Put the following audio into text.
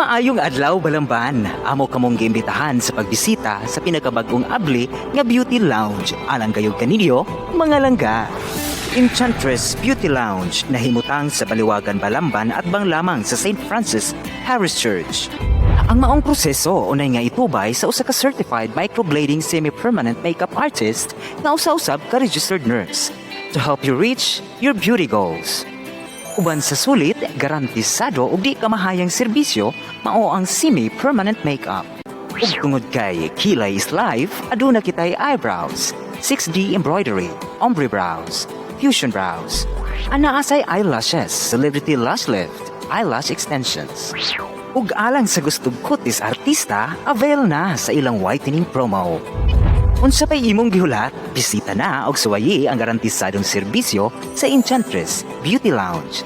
Maayong adlaw, Balamban. Amo kamong giimbitahan sa pagbisita sa pinakabag-ong abli nga beauty lounge alang gayud kaninyo, mga langga. Enchantress Beauty Lounge, nahimutang sa Baliwagan, Balamban, atbang lamang sa St. Francis Parish Church. Ang maong proseso unay nga itubay sa usa ka certified microblading semi-permanent makeup artist nga usa-usab ka registered nurse to help you reach your beauty goals. Uban sa sulit, garantisado ug di kamahayang serbisyo mao ang semi-permanent makeup. Ug tungod kay Kilay is life, aduna kitay eyebrows, 6D embroidery, ombre brows, fusion brows. Anaa say eyelashes, celebrity lash lift, eyelash extensions. Ug alang sa gustong kutis artista, avail na sa ilang whitening promo. Unsa pay imong gihulat? Bisita na og suwayi ang garantisadong serbisyo sa Enchantress Beauty Lounge.